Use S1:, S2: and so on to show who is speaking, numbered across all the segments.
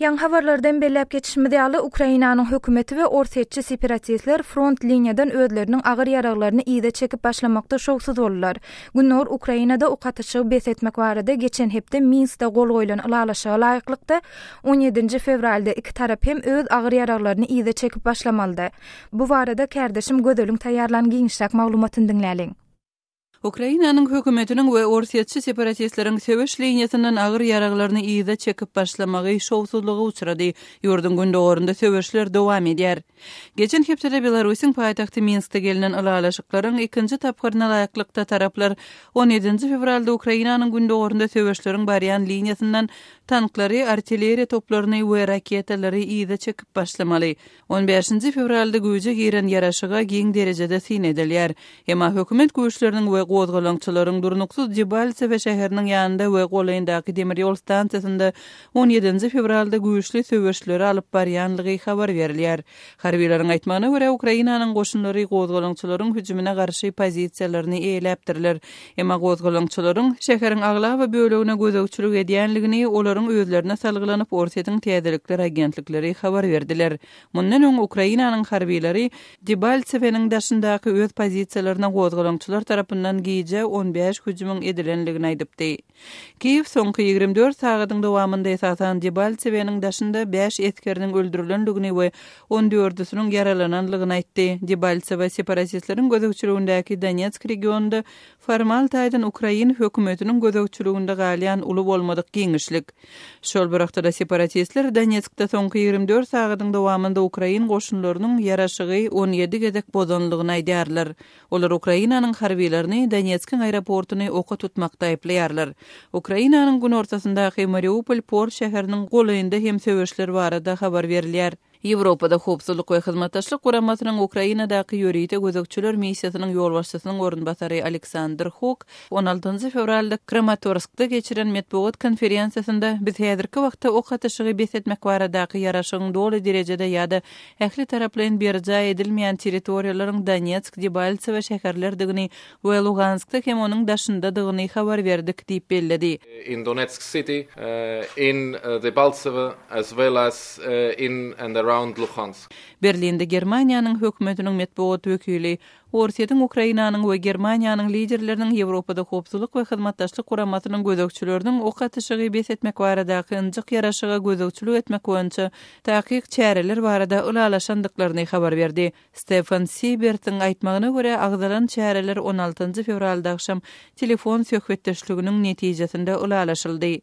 S1: Ýaňy habarlardan belläp geçişimiz ýaly, Ukrainanyň hökümeti we orsýetçi separatistler front liniýadan özleriniň agyr ýaraglaryny yza çekip başlamakda şowsuz boldular. Gündogar Ukrainada ok atyşygy bes etmek barada geçen hepde Minskde gol goýlan ylalaşyga laýyklykda, on ýedinji fewralda iki tarap hem öz agyr ýaraglaryny yza çekip başlamalydy. Bu barada kärdeşim Gözeliň taýýarlan giňişräk maglumatyny diňläliň.
S2: Ukrainanyň hökümetiniň we orsýetçi separatistleriň söweş liniýasyndan agyr ýaraglaryny yza çekip başlamagy şowsuzlyga uçrady. Ýurduň gündogarynda söweşler dowam edýär. Geçen hepdede Belarusyň paýtagty Minskde gelnen ylalaşyklaryň ikinji tapgyryna laýyklykda taraplar on ýedinji fewralda Ukrainanyň gündogarynda söweşleriň barýan liniýasyndan tanklary, artilleriýa toplaryny we raketalary yza çekip başlamaly. On bäşinji fewralda güýje giren ýaraşyga giň derejede syn edilýär. Emma hökümet güýçleriniň we gozgalaňçylaryň durnuksyz Debaltsewe şäheriniň ýanynda we golaýyndaky demir ýol stansiýasynda on ýedinji fewralda güýçli söweşleri alyp barýanlygy habar berilýär. Harbylaryň aýtmagyna görä, Ukrainanyň goşunlary gozgalaňçylaryň hüjümine garşy pozisiýalaryny eýeläpdirler. Emma gozgalaňçylaryň şäheriň aglaba bölegine gözegçilik edýänligini olaryň özlerine salgylanyp Orsýetiň täzelikler agentlikleri habar berdiler. Mundan öň Ukrainanyň harbylary Debaltseweniň daşyndaky öz pozisiýalaryna gozgalaňçylar tarapyndan gije 15 hüjümiň edilenligini aýdypdy. Kiýew soňky 24 sagadyň dowamynda esasan Debaltseweniň daşynda bäş esgeriniň öldürilenligini we on dördüsiniň ýaralananlygyny aýtdy. Debaltsewe separatistleriň gözegçiligindäki Donetsk regionynda formal taýdan ukrain hökümetiniň gözegçiliginde galýan uly bolmadyk giňişlik. Şol bir wagtda-da separatistler Donetskde soňky 24 sagadyň dowamynda ukrain goşunlarynyň ýaraşygy 17 gezek bozanlygyny aýdýarlar. Olar Ukrainanyň harbylaryny Donetskiň aeroportuny oka tutmakda aýyplaýarlar. Ukrainanyň günortasyndaky Mariupol port şäheriniň golaýynda hem söweşler barada habar berilýär. Ýewropada Howpsuzlyk we Hyzmatdaşlyk Guramasynyň Ukrainadaky ýörite gözegçiler missiýasynyň ýolbaşçysynyň orunbasary Aleksandr Hok on altynjy fewralda Kramatorskda geçiren metbugat konferensiýasynda biz häzirki wagtda ok atyşygy bes etmek baradaky ýaraşygyň doly derejede ýa-da ähli taraplaýyn berjaý edilmeýän territoriýalaryň Donetsk, Debaltsewo şäherlerdigini we Luganskda hem onuň daşyndadygyny habar berdik diýip belledi.
S3: In Donetsk city, in Debaltsewo as well as in and around Luhansk.
S2: Berlinde Germaniýanyň hökümetiniň metbugat wekili Orsýetiň, Ukrainanyň we Germaniýanyň liderleriniň Ýewropada Howpsuzlyk we Hyzmatdaşlyk Guramasynyň gözegçileriniň ok atyşygy bes etmek baradaky ynjyk ýaraşyga gözegçilik etmek boýunça takyk çäreler barada ylalaşandyklaryny habar berdi. Stefan Sibertiň aýtmagyna görä, agzalan çäreler on altynjy fewralda agşam telefon söhbetdeşliginiň netijesinde ylalaşyldy.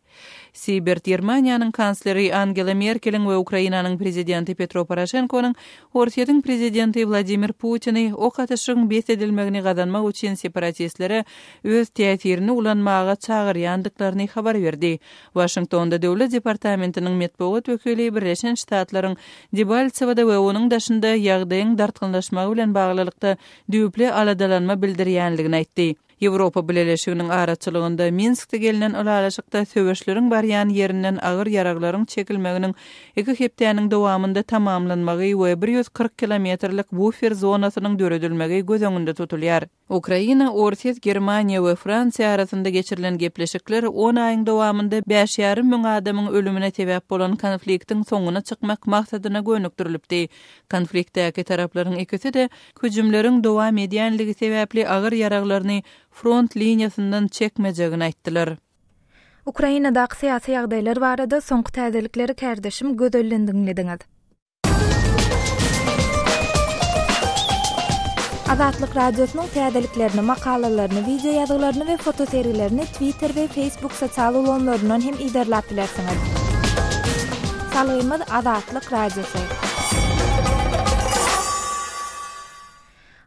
S2: Sibert Germaniýanyň kansleri Angela Merkeliň we Ukrainanyň prezidenti Petro Poroşenkonyň Orsýetiň prezidenti Wladimir Putini ok atyşygyň bes edilmegini gazanmak üçin separatistlere öz täsirini ulanmaga çagyrýandyklaryny habar berdi. Waşingtonda Döwlet departamentiniň metbugat wekili Birleşen Ştatlaryň Debaltsewada we onuň daşynda ýagdaýyň dartgynlaşmagy bilen baglylykda düýpli aladalanma bildirýänligini aýtdy. Ýewropa Bileleşiginiň araçylygynda Minskde gelnen ylalaşykda söweşleriň barýan ýerinden agyr ýaraglaryň çekilmeginiň iki hepdäniň dowamynda tamamlanmagy we 140 kilometrlik bufer zonasynyň döredilmegi göz öňünde tutulýar. Ukraina, Orsýet, Germaniýa we Fransiýa arasynda geçirilen gepleşikler on aýyň dowamynda bäş ýarym müň adamyň ölümine sebäp bolan konfliktiň soňuna çykmak maksadyna gönükdirilipdi. Konfliktdäki taraplaryň ikisi-de hüjümleriň dowam edýänligi sebäpli agyr ýaraglaryny front liniýasyndan çekmejegini aýtdylar.
S1: Ukrainadaky syýasy ýagdaýlar barada soňky täzelikleri kärdeşim Gözelden diňlediňiz. Azatlyk Radiosynyň täzeliklerini, makalalaryny, wideo ýazgylaryny we fotosergilerini Twitter we Facebook sosial ulgamlaryndan hem yzarlap bilersiňiz. Salgymyz Azatlyk Radiosy.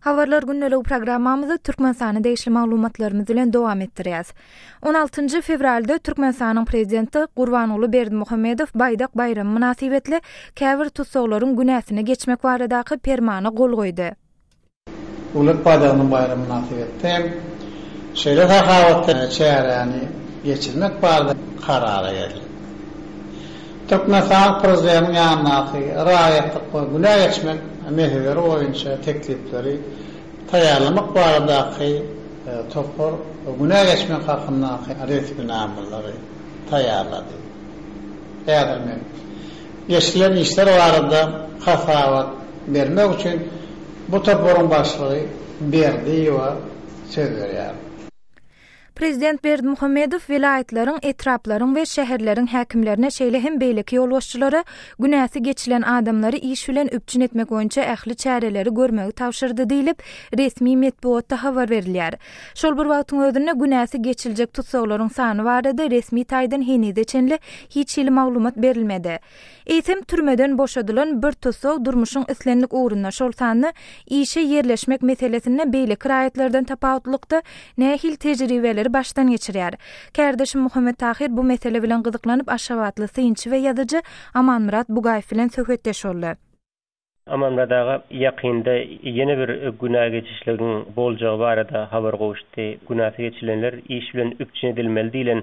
S1: Habarlar gündeligi programmamyzy Türkmenistana degişli maglumatlarymyz bilen dowam etdirýäs. 16 fewralda Türkmenistanyň Prezidenti Gurbanguly Berdimuhamedow Baýdak baýramy mynasybetli käbir tussaglaryň günäsini geçmek baradaky Permana gol goýdy.
S4: Döwlet baýdagynyň baýramy mynasybetli hem şeýle sahawatly çäräni geçirmek barada karara geldi. Türkmenistanyň Prezidentiniň ýanyndaky raýatlyk we günä geçmek meseleleri boýunça teklipleri taýýarlamak baradaky topar günä geçmek hakyndaky resminamalary taýýarlady. Häzir men. Geçirilen işler barada hasabat bermek üçin bu toparyň başlygy Berdiýewa söz berýär.
S1: Prezident Berdimuhamedow welaýatlaryň, etraplaryň we şäherleriň häkimlerine, şeýle hem beýleki ýolbaşçylara günäsi geçilen adamlary iş bilen üpjün etmek boýunça ähli çäreleri görmegi tabşyrdy diýlip, resmi metbugatda habar berilýär. Şol bir wagtyň özünde, günäsi geçiljek tussaglaryň sany barada resmi taýdan henize çenli hiç hili maglumat berilmedi. Eýsem, türmeden boşadylan bir tussag durmuşyň islendik ugrunda, şol sanda işe ýerleşmek meselesinde beýleki raýatlardan tapawutlylykda nähili tejribeleri başdan geçirýär? Kärdeşim Muhammet Tahyr bu mesele bilen gyzyklanyp, aşgabatly synçy we ýazyjy Amanmyrat Bugaýew bilen söhbetdeş boldy.
S5: Amanmyrat aga, ýakynda ýene bir günä geçişligiň boljagy barada habar gowuşdy. Günäsi geçilenler iş bilen üpjün edilmeli diýlen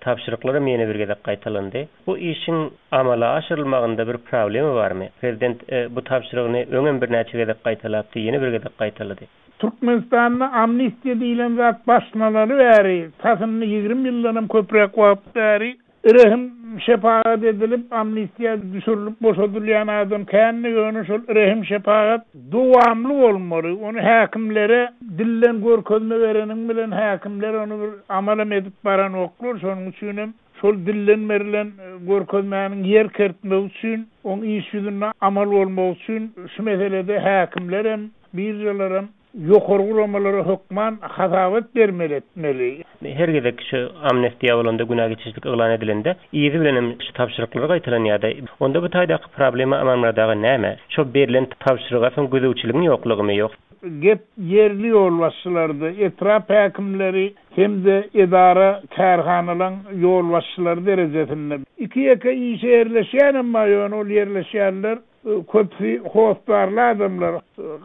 S5: tabşyryklaram ýene bir gezek gaýtalandy. Bu işiň amala aşyrylmagynda bir problema barmy? Prezident bu tabşyrygyny öňem birnäçe gezek gaýtalapdy, ýene bir gezek gaýtalady.
S6: Türkmenistanda amnistiýa diýlen zat başlanaly bäri, tas indi 20 ýyldanam köpräk wagt bäri Rehim-şepagat edilip, amnistiýa düşürilip boşadylýan adam kändi, ýöne şol rehim-şepagat dowamly bolmaly. Ony häkimlere dilden görkezme bereniň bilen häkimler ony bir amalam edip baranoklar. Şonuň üçinem şol dilden berlen görkezmäniň ýer kertmegi üçin, oň iş ýüzünde amal bolmagy üçin şu meselede häkimlerem, biržalaram Ýokary guramalara hökman hasabat bermeli etmeli.
S5: Her gezek şu amnestiýa bolanda günä geçişlik yglan edilende yzy bilenem şu tabşyryklar gaýtalanýardy. Onda bu taýdaky problema Amanmyrat aga näme? Şo berlen tabşyryga soň gözegçiligiň ýoklugymy ýok?
S6: Gep ýerli ýolbaşçylarda, etrap häkimleri hem-de edara kärhanalaň ýolbaşçylary derejesinde. Iki-ýeke işe ýerleşýänem bar, ýöne ol ýerleşýänler Köpüsi hossarly adamlar.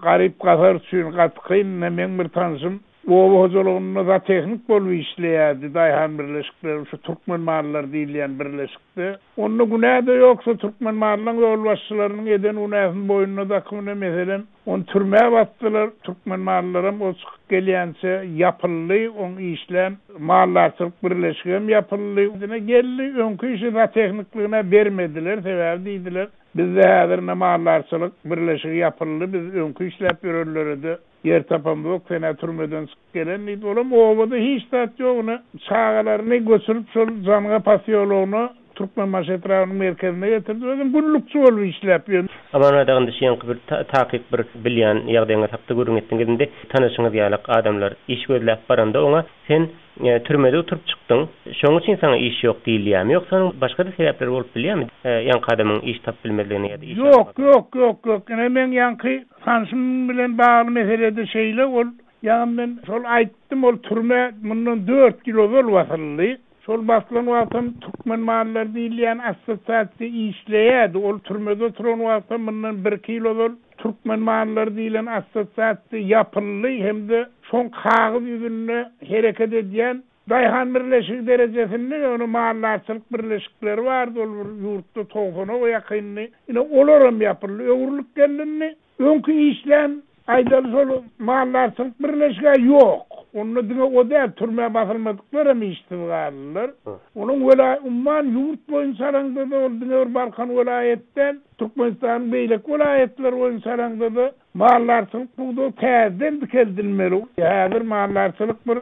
S6: Garyp-gasar üçin gaty kyn. Ine, meň bir tanşym oba hojalygynda zootehnik bolup işleýärdi, daýhan birleşikleri, şu Türkmenmallar diýilýän birleşikde. Onda günä-de ýok, şo Türkmenmallaň ýolbaşçylarynyň eden günäsini boýnuna dakyp, ine, meselem, ony türmä basdylar. Türkmenmallaram o çykyp gelýänçä ýapyldy, oň işlän maldarçylyk birleşigem ýapyldy. Ine, geldi, öňki işi zootehnikligine bermediler, sebäbi diýdiler, Bizde häzir ine maldarçylyk birleşigi ýapyldy, biz öňki işläp ýörenlere-de ýer tapamzok, sen-ä türmeden çykyp gelen diýdi. Olam obada hiç zat ýok, ine, çagalaryny göçürip şol Janga posýologyna, Türkmenbaşy etrabynyň merkezine getirdi. Özem günlükçi bolup işläp ýör.
S5: Amanmyrat aga indi şu ýaňky bir takyk bir bilýän ýagdaýyňyz hakda gürrüň etdiňiz. Indi tanyşyňyz ýalak adamlar iş gözläp baranda oňa sen Türmede oturyp çykdyň, şonuň üçin saňa iş ýok diýilýärmi, ýogsa onuň başga-da sebäpleri bolup bilýärmi, ýaňky adamyň iş tapyp bilmezligine ýa-da iş
S6: Ýok,
S5: almazlygyna?
S6: ýok, ýok, ýok. Ine, meň ýaňky tanşym bilen bagly mesele-de şeýle, ol, ýaňy men şol aýtdym, ol türmä mundan dört ýyl ozal basyldy. Şol basylan wagtam Türkmen mallary diýilýän assosiasiýa işleýärdi. Ol türmede oturan wagtam mundan birki ýyl ozal Türkmen mallary diýlen assosiasiýa ýapyldy hem-de şoň kagyz ýüzünde hereket edýän daýhan birleşigi derejesinde ýöne maldarçylyk birleşikleri bardy, ol bir ýurtda togsana ýakyndy. Ine, olaram ýapyldy. Öwrülip geldi indi. Öňki işlän, aýdaly şol maldarçylyk birleşigi-ä ýok. Onda diňe o däl, türmä basylmadyklar hem işsiz galdylar. Onuň welaý, umuman ýurt boýunça alaňda-da ol diňe bir Balkan welaýat däl, Türkmenistanyň beýleki welaýatlary boýunça alaňda-da maldarçylyk pudagy täzeden dikeldilmeli. Häzir maldarçylyk bir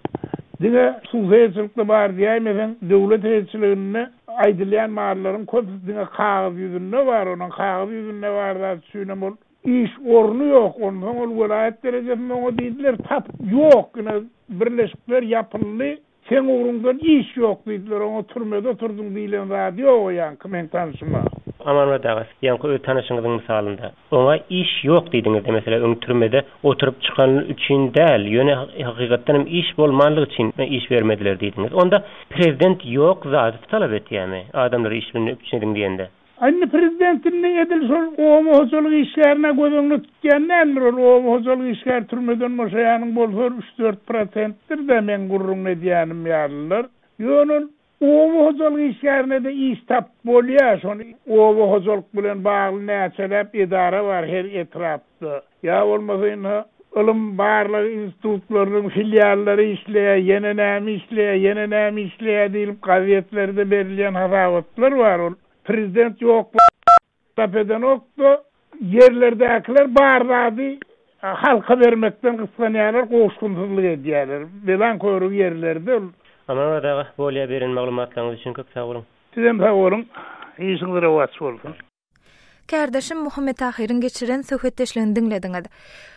S6: diňe hususy eýeçilikde bar diýäýmeseň, döwlet eýeçiliginde aýdylýan mallaryň köpüsi diňe kagyz ýüzünde bar, onuň kagyz ýüzünde bar zat üçinem ol iş orny ýok, onsoň ol welaýat derejesinde oňa diýdiler, tap ýok, ine birleşikler ýapyldy, Seň ugruňdan iş ýok diýdiler, oňa türmede oturdyň diýlen zady ýok o ýaňky meň tanyşyma.
S5: Amanmyrat aga, ýaňky öz tanyşyňyzyň mysalynda, oňa iş ýok diýdiňizde, meselem, öň türmede oturyp çykany üçin däl, ýöne hakykatdan hem iş bolmanlygy üçin iş bermediler diýdiňiz. Onda prezident ýok zady talap etýärmi, adamlary iş bilen üpjün ediň diýende?
S6: Indi prezident indi edil şol oba hojalyk işgärine göz öňünde tutýan däldir, ol oba hojalyk işgäri türmeden boşaýanyň bolsa bir üç-dört prosentdir-dä meň gürrüňini edýänim ýalylar. Ýöne ol oba hojalyk işgärine-de iş tapyp bolýar, şony oba hojalyk bilen bagly näçeläp edara bar her etrapda. Ýa bolmasa indi ylym barlag institutlarynyň filiallary işleýär, ýene näme işleýär, ýene näme işleýär diýlip gazetlerde berilýän hasabatlar bar. Ol prezident ýok. Lap edenok-da, ýerlerdäkiler bar zady halka bermekden gysganýarlar, gowuşgynsyzlyk edýärler. Belaň körügi ýerlerde ol.
S5: Amanmyrat aga, bolýa beren maglumatlaryňyz üçin köp sag boluň.
S6: Sizem sag boluň. Işiňiz rowaç bolsun.
S1: Kärdeşim Muhammet Tahyryň geçiren söhbetdeşligini diňlediňiz.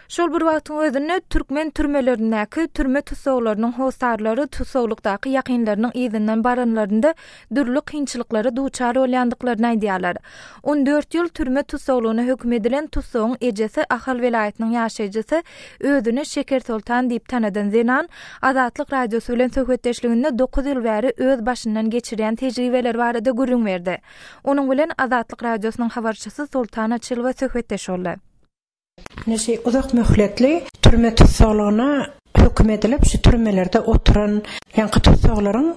S1: Şol bir wagtyň özünde, türkmen türmelerindäki türme tussaglarynyň hossarlary tussaglykdaky ýakynlarynyň yzyndan baranlarynda dürli kynçylyklara duçar bolýandyklaryny aýdýarlar. On dört ýyl türme tussaglygyna höküm edilen tussagyň ejesi Ahal welaýatynyň ýaşaýjysy özüni Şekersoltan diýip tanadan zenan Azatlyk Radiosy bilen söhbetdeşliginde dokuz ýyl bäri öz başyndan geçirýän tejribeleri barada gürrüň berdi. Onuň bilen Azatlyk Radiosynyň habarçysy Soltan Açylowa söhbetdeş boldy.
S7: Ine şu uzak möhletli türme tussaglygyna höküm edilip, şu türmelerde oturan ýaňky tussaglaryň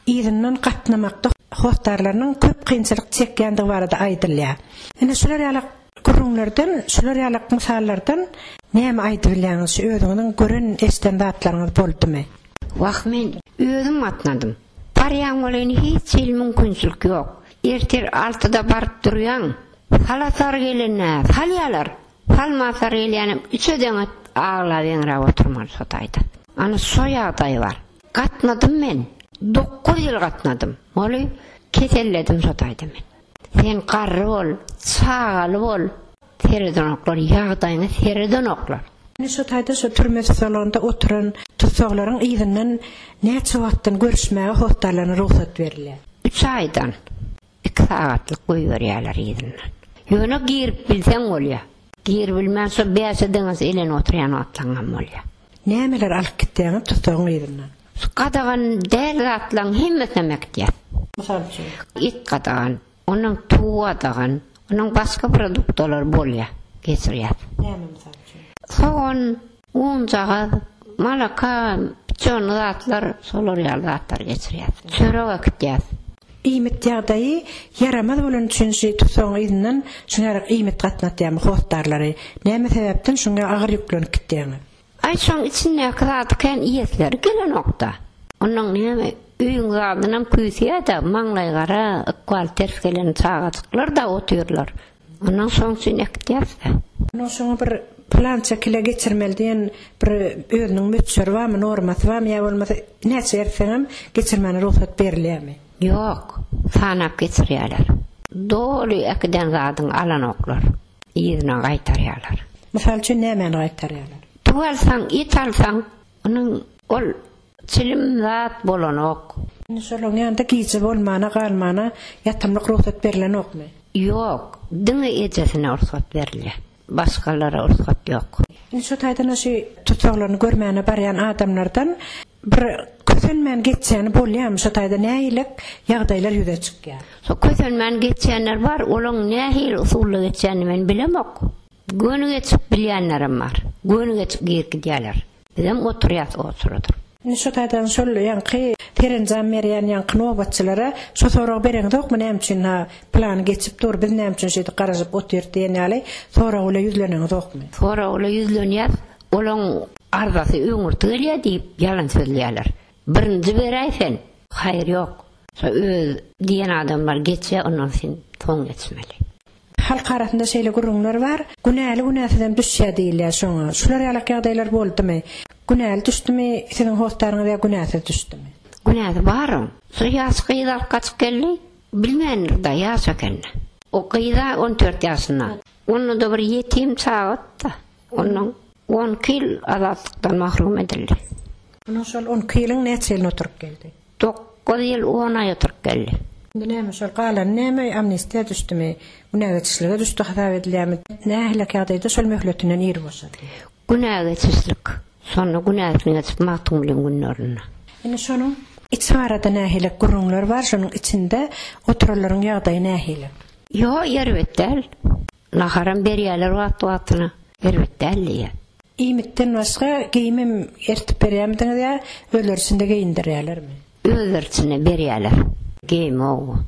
S7: yzyndan gatnamakda hossarlarynyň köp kynçylyk çekýändigi barada aýdylýar. Ine şular ýaly gürrüňlerden, şular ýaly mysallardan näme aýdybilýäňiz, şu özüňiziň gören, eşiden zatlaryňyz boldumy?
S8: Wah men özüm gatnadym. Barýaň welin hiç hili mümkinçilik ýok. Ertir altyda baryp durýaň. Salasar gelende salýalar. Salmasar gelýänem üçe deňe aglap eňräp oturmaly şo taýda. Ana şo ýagdaý bar. Gatnadym men. Dokuz ýyl gatnadym. Ony keselledim şo taýda men. Sen garry bol, çagaly bol. Seredenoklar, ýagdaýyňa seredenoklar.
S7: Indi şo taýda şo türme tussaglygynda oturan tussaglaryň yzyndan näçe wagtdan görüşmäge hossarlaryna rugsat berilýär?
S8: Üç aýdan iki sagatlyk goýberýärler yzyndan. Ýöne girip bilseň bolýar. Giribilmän şo bäşe deňeç elenip oturýan wagtlaryňam bolýar.
S7: Nämeler alyp gitýäňiz tussagyň yzyndan?
S8: Şu gadagan däl zatlaryň hemmesinem äkitýäs.
S7: Mysal üçin?
S8: Et gadagan, Onuň tugy gadagan. Onuň başga produktalary bolýar, geçirýär.
S7: Näme mysal üçin?
S8: Sogan, unjagaz, malaka, piçonly zatlar, şolar ýaly zatlar geçirýär. Çörek äkitýäs.
S7: Iýmit ýagdaýy ýaramaz bolany üçin şu tussagyň yzyndan şuňarak iýmit gatnatýarmy hossarlary? Näme sebäpden şuňa agyr ýüklenip gitýäňiz?
S8: Aý şoň içindäki zady kän iýesleri gelenokda. Onnoň näme öýüň zadynam küýseýädä maňlaý gara ykbaly ters gelen çagajyklar-da otyrlar. Onnoň şoň üçin äkitýäs-dä.
S7: Onnoň şoňa bir pylança kile geçirmeli diýen bir özüniň möçberi barmy, normasy barmy ýa bolmasa näçe eritseňem geçirmäne rugsat berilýärmi?
S8: Ýok, sanap geçirýäler. Doly äkiden zadyňy alanoklar. Yzyna gaýtarýarlar.
S7: Mysal üçin nämäni gaýtarýarlar?
S8: Tüwi alsaň, et alsaň, onuň ol çilim zat bolanok.
S7: Indi şolaryň ýanynda gije bolmana, galmana ýatymlyk rugsat berlenokmy?
S8: Ýok, diňe ejesine rugsat berilýär. Başgalara rugsat ýok.
S7: Indi şo taýdan-a şu tussaglaryny görmäne barýan adamlardan Bir kösenmän geçýäni bolýamy şo taýda nähilek ýagdaýlar ýüze çykýar.
S8: Şo kösenmän geçýänler bar olaň nähili usulda geçýänini men bilemok. Göni geçip bilýänlerem bar. Göni geçip girip gidýäler. Bizem oturýas oturydyr.
S7: Indi şo taýdan şol ýaňky serenjam berýän ýaňky nobatçylara şo soragy bereňzokmy näme üçin ha plany geçip dur biz näme üçin şeýdip garaşyp otyrys diýen ýaly sorag bile ýüzleneňizokmy?
S8: Sorag bile ýüzlenýäs. Olaň arzasy öňürti gelýär diýip ýalan sözleýärler. Birinji beräý sen. Haýyr ýok. Şo öz diýen adamlar geçýär ondan sen soň geçmeli.
S7: Halk arasynda şeýle gürrüňler bar, Günäli günäsizem düşýär diýilýär şoňa. Şular ýalak ýagdaýlar boldumy? Günäli düşdümi siziň hossarňyz ýa günäsiz düşdümi?
S8: Günäsi bar oň. Şo ýaş gyz alyp gaçyp geldi. Bilmändir-da ýaş eken-dä. O gyz-a on dört ýaşynda. Onda-da bir ýetim çaga-da. Ondan 12 ýyl azatlykdan mahrum edildi.
S7: Onuň şol 12 ýylyň näçe ýylyny oturyp geldi?
S8: 9 ýyl 10 aý oturyp geldi.
S7: Indi näme şol galany näme amnistiýa düşdümi, günä geçişlige düşdi hasap edilýärmi? Nähili ýagdaýda şol möhletinden ir boşady?
S8: Günä geçişlik. Şonda günäsini geçip Magtymgulyň günlerinde.
S7: Indi şonuň içi barada nähili gürrüňler bar, şonuň içinde oturanlaryň ýagdaýy nähili?
S8: Ýok, erbet däl. Naharam berýärler wagty-wagtyna. Erbet däl diýýär.
S7: Iýmitden başga geýimem eltip berýärmidiňiz ýa özleri içinde geýindirýärlermi?
S8: Özleri içinde berýärler. Geýim ow.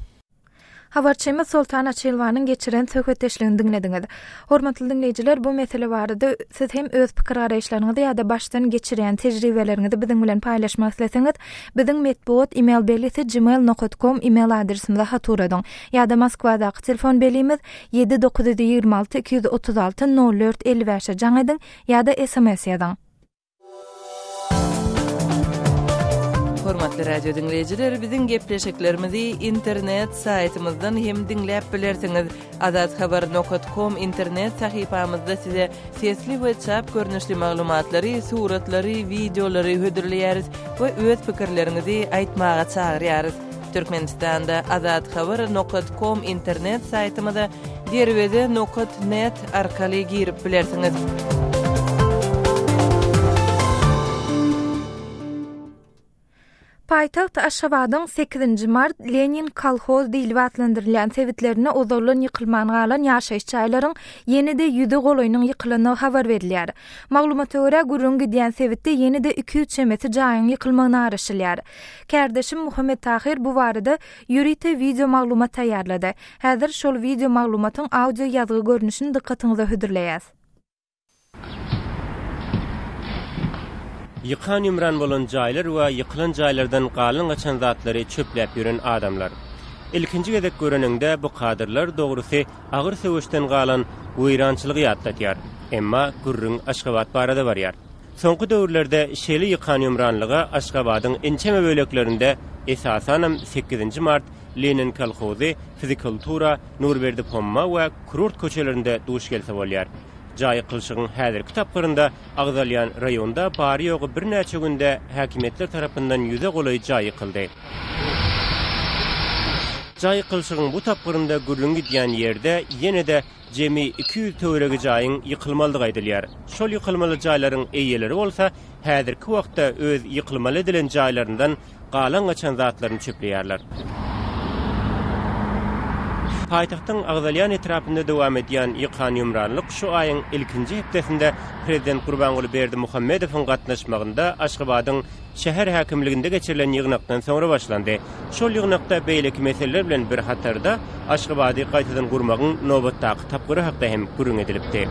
S1: Habarçymyz Soltan Açylowanyň geçiren söhbetdeşligini diňlediňiz. Hormatly diňleýjiler, bu mesele barada siz hem öz pikir-garaýyşlaryňyzy ýa-da başdan geçirýän tejribeleriňizi biziň bilen paýlaşmak isleseňiz, biziň metbugat email belgisi gmail nokat kom email adresimize hat ugradyň ýa-da Moskwadaky telefon belgimiz ýedi 926 236 04 55-e jaň ediň ýa-da sms ýazyň.
S2: Hormatly radio diňleýjiler, biziň gepleşiklerimizi internet saýtymyzdan hem diňläp bilersiňiz. Azathabar nokat kom internet sahypamyzda size sesli we çap görnüşli maglumatlary, suratlary, wideolary hödürleýäris we öz pikirleriňizi aýtmaga çagyrýarys. Türkmenistanda Azathabar nokat kom internet saýtymyza Derweze nokat net arkaly girip bilersiňiz.
S1: Paýtagt Aşgabadyň sekizinji mart Lenin kolhoz diýlip atlandyrylýan sebitlerinde ozaldan ýykylman galan ýaşaýyş jaýlaryň ýene-de ýüze golaýynyň ýykylandygy habar berilýär. Maglumata görä, gürrüň gidýän sebitde ýene-de 200 çemesi jaýyň ýykylmagyna garaşylýar. Kärdeşim Muhammet Tahyr bu barada ýörite wideo maglumat taýýarlady. Häzir şol wideo maglumatyň audio ýazgy görnüşini dykgatyňyza hödürleýäs.
S5: Ýykan-ýumran bolan jaýlar we ýykylan jaýlardan galan-gaçan zatlary çöpläp ýören adamlar. Ilkinji gezek göreniňde bu kadrlar dogrusy agyr söweşden galan weýrançylygy ýatladýar. Emma gürrüň Aşgabat barada barýar. Soňky döwürlerde şeýle ýykan-ýumranlyga Aşgabadyň ençeme böleklerinde, esasanam sekizinji mart, Lenin kolhozy, Fizikultura, Nurberdi Pomma we Kurort köçelerinde duş gelse bolýar. Jaý ýykylyşygyň häzirki tapgyrynda agzalýan raýonda bary-ýogy birnäçe günde häkimiýetler tarapyndan ýüze golaý jaý ýykyldy. Jaý ýykylyşygyň bu tapgyrynda gürrüň gidýän ýerde ýene-de jemi 200 töweregi jaýyň ýykylmalydygy aýdylýar. Şol ýykylmaly jaýlaryň eýeleri bolsa häzirki wagtda öz ýykylmaly edilen jaýlaryndan galan-gaçan zatlaryny çöpleýärler. Paýtagtyň agzalýan etrapynda dowam edýän ýykan-ýumranlyk şu aýyň ilkinji hepdesinde prezident Gurbanguly Berdimuhamedowyň gatnaşmagynda Aşgabadyň şäher häkimliginde geçirilen ýygnakdan soňra başlandy. Şol ýygnakda beýleki meseleler bilen bir hatarda Aşgabady gaýtadan gurmagyň nobatdaky tapgyry hakda hem gürrüň edilipdi.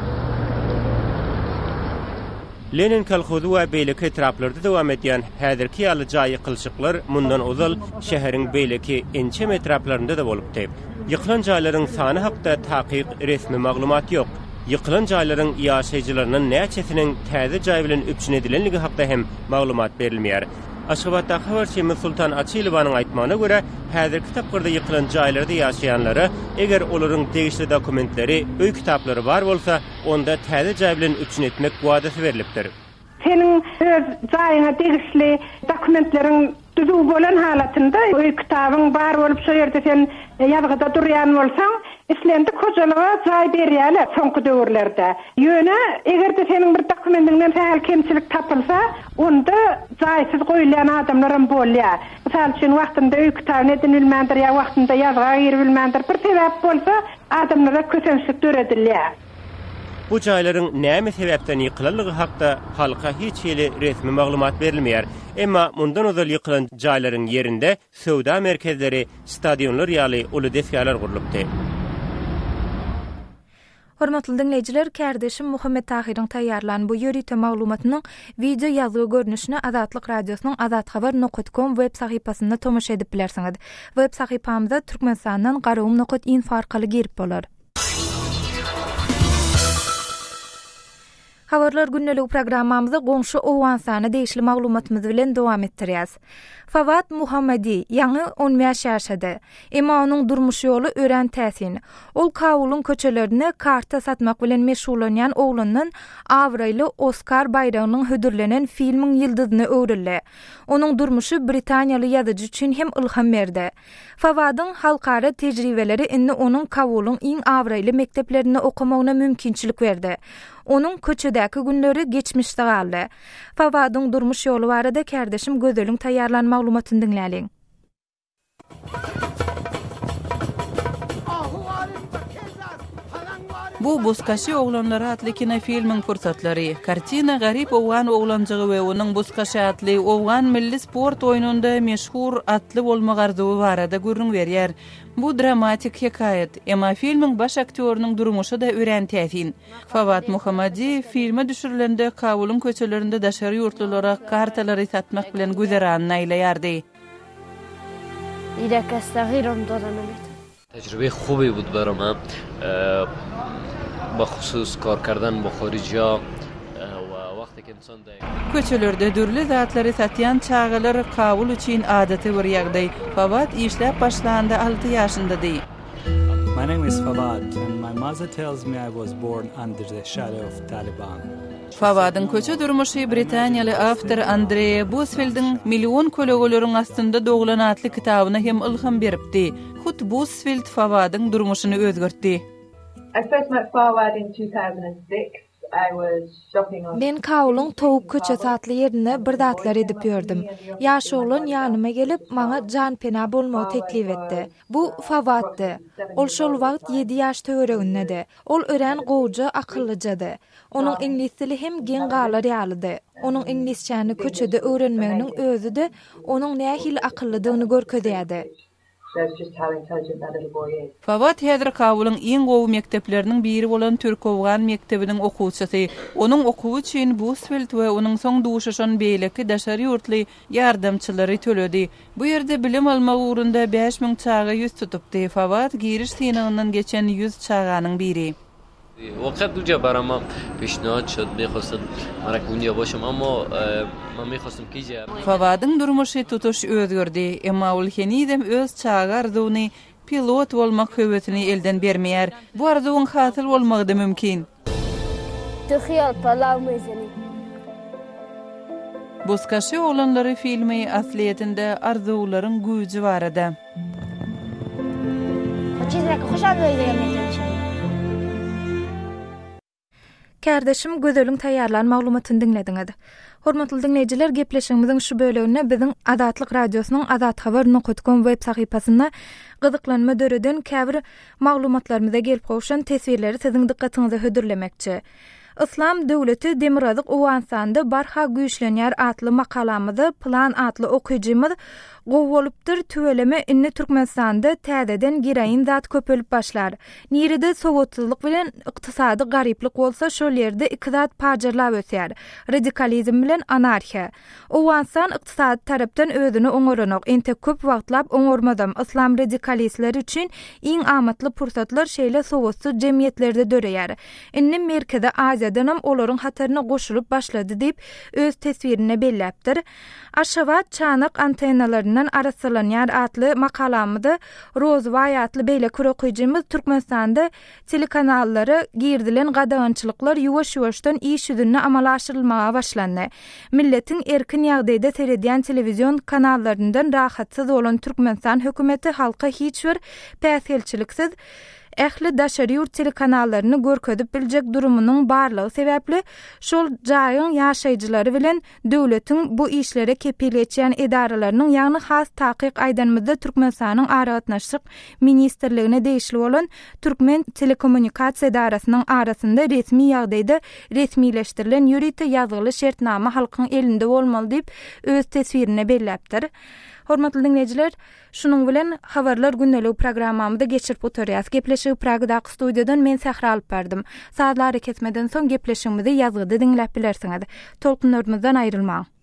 S5: Lenin kolhozy we beýleki etraplarda dowam edýän häzirki ýaly jaý ýykylyşyklar mundan ozal şäheriň beýleki ençeme etraplarynda-da bolupdy. Ýykylan jaýlaryň sany hakda takyk resmi maglumat ýok. Ýykylan jaýlaryň ýaşaýjylaryndan näçesiniň täze jaý bilen üpjün edilenligi hakda hem maglumat berilmeýär. Aşgabatdaky habarçymyz Sultan Açylowanyň aýtmagyna görä, häzirki tapgyrda ýykylan jaýlarda ýaşaýanlara, eger olaryň degişli dokumentleri, öý kitaplary bar bolsa, Onda täze jaý bilen üpjün etmek wadasy berlipdir.
S7: Seniň öz jaýyňa degişli dokumentleriň düzüw bolan halatynda, öý kitabyň bar bolup, şo ýerde sen ýazgyda durýan bolsaň, islendik hojalyga jaý berýärler soňky döwürlerde. Ýöne, eger-de seniň bir dokumentiňden sähel kemçilik tapylsa, onda jaýsyz goýulýan adamlaram bolýar. Mysal üçin, wagtynda öý kitabyny edinibilmändir ýa wagtynda ýazga giribilmändir, bir sebäp bolsa, Adamlara kösençlik döredilýär.
S5: Bu jaýlaryň näme sebäpden ýykylanlygy hakda halka hiç hili resmi maglumat berilmeýär. Emma mundan ozal ýykylan jaýlaryň ýerinde söwda merkezleri, stadionlar ýaly uly desgalar gurlupdy.
S1: Hormatly diňleýjiler, kärdeşim Muhammet Tahyryň taýýarlan bu ýörite maglumatynyň wideo ýazgy görnüşine Azatlyk Radiosynyň azathabar nokat kom web sahypasynda tomaşa edip bilersiňiz. Web sahypamyza Türkmenistandan garagum nokat info arkaly girip bolar. Habarlar gündeligi programmamyzy goňşy Owganystana degişli maglumatymyz bilen dowam etdirýäs. Fawad Muhammadi ýaňy 15 ýaşady. Emma onuň durmuş ýoly örän täsin. Ol Kabulyň köçelerinde karta satmak bilen meşgullanýan oglandan abraýly Oskar baýragynyň hödürlenen filmiň ýyldyzyna öwrüldi. Onuň durmuşy britaniýaly ýazyjy üçin hem ylham berdi. Fawadyň halkara tejribeleri indi onuň Kabulyň iň abraýly mekdeplerinde okamagyna mümkinçilik berdi. Onuň köçedäki günleri geçmişde galdy. Fawadyň durmuş ýoly barada kärdeşim Gözeliň taýýarlan maglumatyny diňläliň.
S2: Bu Buzkaşy oglanlary atly kinofilmiň pursatlary. Kartina garyp owgan oglanjygy we onuň buzkaşy atly owgan milli sport oýnunda meşhur atly bolmak arzuwy barada gürrüň berýär. Bu dramatik hekaýat, emma filmiň baş aktýorynyň durmuşy-da örän täsin. Fawad Mohammadi filme düşürilende Kabulyň köçelerinde daşary ýurtlulara kartalary satmak bilen güzeranyny aýlaýardy.
S9: تجربه خوبی بود برای من بخصوص کار کردن با خارجی ها و وقتی که انسان
S2: Köçelerde dürli zatlary satýan çagalar Kabul üçin adaty bir ýagdaý. Fawad işläp başlanda alty ýaşyndady.
S10: My name is Fawad and my mother tells me I was born under the shadow of Taliban.
S2: Fawadyň köçe durmuşy britaniýaly awtor Andrea Busfeldiň Million kölegeleriň astynda doglan atly kitabyna hem ylham beripdi. Hut Busfeld Fawadyň durmuşyny özgertdi.
S11: I first met Fawad in 2006. I was shopping on
S1: Men Kabulyň Towuk köçesi atly ýerinde bir zatlar edip ýördüm. Ýaş oglan ýanyma gelip, maňa janpena bolmagy teklip etdi. Bu Fawaddy. Ol şol wagt ýedi ýaş töweregindedi. Ol örän gowuja, akyllyjady. Onuň iňlis dili hem geň galar ýalydy. Onuň iňlisçäni köçede öwrenmeginiň özi-de onuň nähili akyllydygyny görkezýärdi.
S2: Fawad häzir Kabulyň iň gowy mekdepleriniň biri bolan türk-owgan mekdebiniň okuwçysy. Onuň okuwy üçin Busfeld we onuň soň duşuşan beýleki daşary ýurtly ýardamçylary töledi. Bu ýerde bilim almak ugrunda 5000 çaga ýüz tutupdy. Fawad giriş synagyndan geçen 100 çaganyň biri.
S9: واقعا اونجا برای ما پیشنهاد شد میخواستم مرا که اونجا باشم اما من میخواستم که اینجا
S2: Fawadyň durmuşy tutuş özgerdi, emma ol henizem öz çaga arzuwyny, pilot bolmak höwesini elden bermeýär. Bu arzuwyň hasyl bolmagy-da mümkin.
S12: Tu xiyal palaw mezeni.
S2: Buzkaşy oglanlary filmi aslyýetinde arzuwlaryň güýji barada.
S1: Kärdeşim Gözeliň taýýarlan maglumatyny diňlediňiz. Hormatly diňleýjiler, gepleşigimiziň şu böleginde biziň Azatlyk Radiosynyň Azathabar nokat kom web sahypasynda gyzyklanma döreden käbir maglumatlarymyza gelip gowşan teswirleri siziň dykgatyňyza hödürlemekçi. Yslam döwleti Demirgazyk Owganystanda barha güýçlenýär atly makalamyza Pylan atly okyjymyz Gowy bolupdyr tüweleme indi Türkmenistanda täzeden geroin zat köpelip başlar. Nirede sowatsyzlyk bilen ykdysady garyplyk bolsa şol ýerde iki zat pajarlap ösýär. Radikalizm bilen anarhiýa. Owganystan ykdysady tarapdan özüni oňaranok, entek köp wagtlap oňarmazam. Yslam radikalistleri üçin iň amatly pursatlar şeýle sowatsyz jemgyýetlerde döreýär. Indi Merkezi Aziýadanam olaryň hataryna goşulyp başlady diýip, öz teswirinde belläpdir. Aşgabat çanak antennalaryndan arassalanýar atly makalamyzda Rozbaý atly beýleki bir okyjymyz Türkmenistanda Telekanallara girizilen gadagançylyklar ýuwaş-ýuwaşdan iş ýüzünde amala aşyrylmaga başlandy. Milletiň erkin ýagdaýda seredýän telewizion kanallaryndan rahatsyz bolan Türkmenistan hökümeti halka hiç bir päsgelçiliksiz ähli daşary ýurt telekanallaryny görkezip biljek durumynyň barlygy sebäpli şol jaýyň ýaşaýjylary bilen döwletiň bu işlere kepil geçýän edaralarynyň, ýagny has takyk aýdanymyzda Türkmenistanyň Aragatnaşyk ministrligine degişli bolan Türkmen telekommunikasiýa edarasynyň arasynda resmi ýagdaýda resmileşdirilen ýörite ýazgyly şertnama halkyň elinde bolmaly diýip, öz teswirinde belläpdir. Hormatly diňleýjiler, Şunuň bilen, Habarlar gündeligi programmamyzy geçirip gutarýas. Gepleşigi Pragadaky studiýadan men Sähra alyp bardym. Sazly arakesmeden soň gepleşigimizi ýazgyda diňläp bilersiňiz. Tolkunlarymyzdan aýrylmaň!